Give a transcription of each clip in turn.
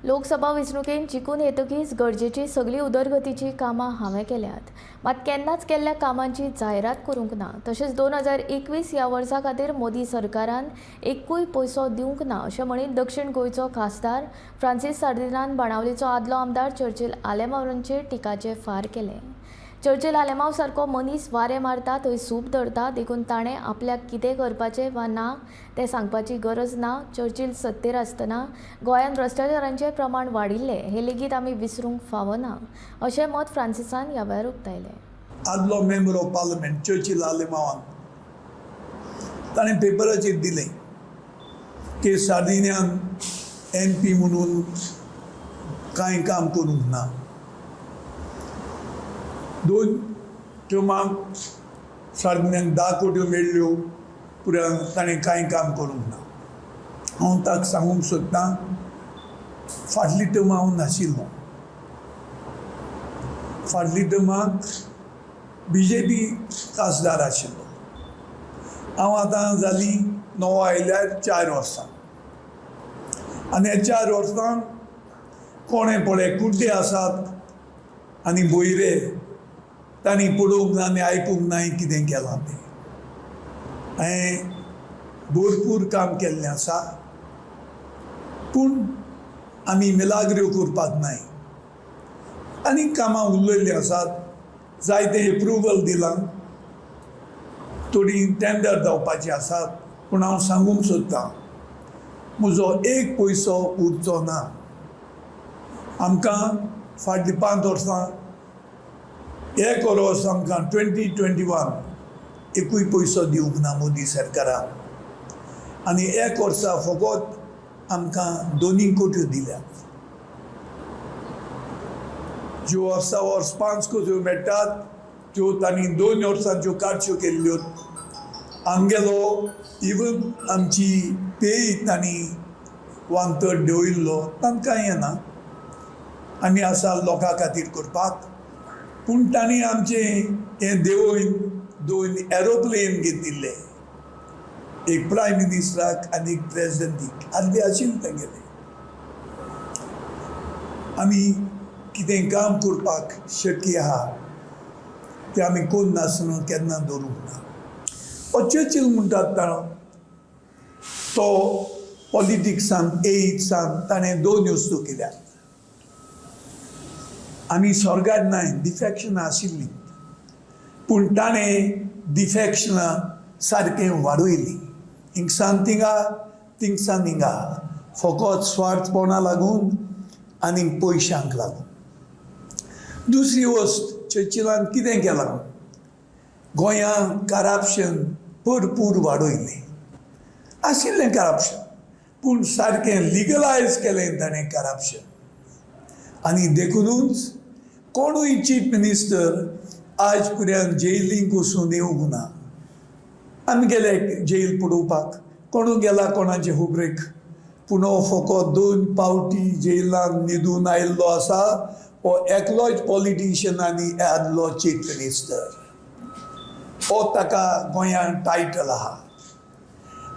लोकसभा वेंचणुकेंत जिखून येतकीच गरजेची सगळीं उदरगतीचीं कामां हांवें केल्यात, मात केन्नाच केल्ल्या कामांची जायरात करूंक ना. तशेंच 2021 ह्या वर्सा खातीर मोदी सरकारान एकूय पयसो दिवंक ना अशें म्हणीत दक्षीण गोंयचो खासदार फ्रांसीस सार्दिनान बाणावलीचो आदलो आमदार चर्चिल आलेमांवाचेर टिकाचे फार केले. चर्चिल आलेमांव सारको मनीस वारें मारता थंय सूप धरता, देखून ताणें आपल्याक कितें करपाचें वा ना तें सांगपाची गरज ना. चर्चिल सत्तेर आसतना गोंयांत भ्रश्टाचारांचें प्रमाण वाडिल्लें हें लेगीत आमी विसरूंक फावना अशें मत फ्रांसिसान ह्या वेळार उक्तायलें. आदलो मेंबर ऑफ पार्लमेंट चर्चिल आलेमांवान ताणें पेपराचेर दिलें की सार्दिन्यान एमपी म्हणून कांय काम करूंक ना. दोन टर्माक सार्दिन्याक 10 कोट्यो मेळ्ळ्यो, पुराय ताणें कांय काम करूंक ना. हांव ताका सांगूंक सोदतां, फाटली टर्म हांव नाशिल्लो. फाटली टर्माक बीजेपी खासदार आशिल्लो. हांव आतां जालीं 9 आयल्यार 4 वर्सां आनी ह्या 4 वर्सांक कोणें पळय कुड्डे आसात आनी बोयरे तांणी पळोवंक ना आनी आयकूंक ना कितें केलां तें. हांवें भरपूर काम केल्लें आसा, पूण आमी मिलाग्र्यो करपाक नाय. आनी कामां उलयल्लीं आसात, जायते एप्रुवल दिलां, थोडीं टेंडर जावपाचीं आसात. पूण हांव सांगूंक सोदतां, म्हजो एक पयसो उरचो ना. आमकां फाटलीं 5 वर्सां एक वर्स आमकां 2021 एकूय पयसो दिवंक ना मोदी सरकारान, आनी एक वर्सा फकत आमकां 2 कोट्यो दिल्यात. ज्यो वर्सा वर्स 5 कोट्यो मेळटात त्यो तांणी 2 वर्सांच्यो काडच्यो केल्ल्यो. आमगेलो इवन आमची पेय तांणी 1/3 दवरिल्लो, तांकां येना. आमी आसा लोकां खातीर करपाक, पूण तांणी आमचें हें देंवोवन 2 एरोप्लेन घेतिल्ले, एक प्रायम मिनिस्टराक आनी एक प्रेजिडेंटीक. आदले आशिल्ले तेंगेले. आमी कितें काम करपाक शक्य आहा तें आमी कोण नासना केन्ना दवरूंक ना. हो चर्चिल म्हणटात तो पॉलिटिक्सान एयिसान ताणें 2 वस्तू केल्यात. आमी स्वर्गार नाय, डिफॅक्शनां आशिल्लीं, पूण ताणें डिफॅक्शनां सारकें वाडयलीं. हिंगसान थिंगा, थिंगसान हिंगा, फकत स्वार्थपणा लागून आनी पयशांक लागून. दुसरी वस्त चर्चिलान कितें केलां, गोंयांत करप्शन भरपूर वाडयलें. आशिल्लें करप्शन, पूण सारकें लिगलायज केलें ताणें करप्शन. आनी देखुनूच कोणूय चीफ मिनिस्टर आज पर्यंत जेलींक वचून येवंक ना. आमी गेले जेल पळोवपाक, कोणू गेला कोणाचे हुबरेक, पूण हो फकत 2 पावटी जेलान न्हिदून आयिल्लो आसा. हो एकलोच पॉलिटिशियन आनी आदलो चीफ मिनिस्टर, हो ताका गोंयांत टायटल आहा.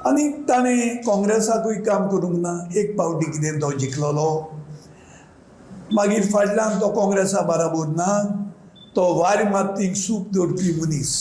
आनी ताणें काँग्रेसाकूय काम करूंक ना. एक पावटी कितें तो जिखलोलो, मागीर फाटल्यान तो काँग्रेसा बराबर ना. तो वारी मात सूप दवरपी मनीस.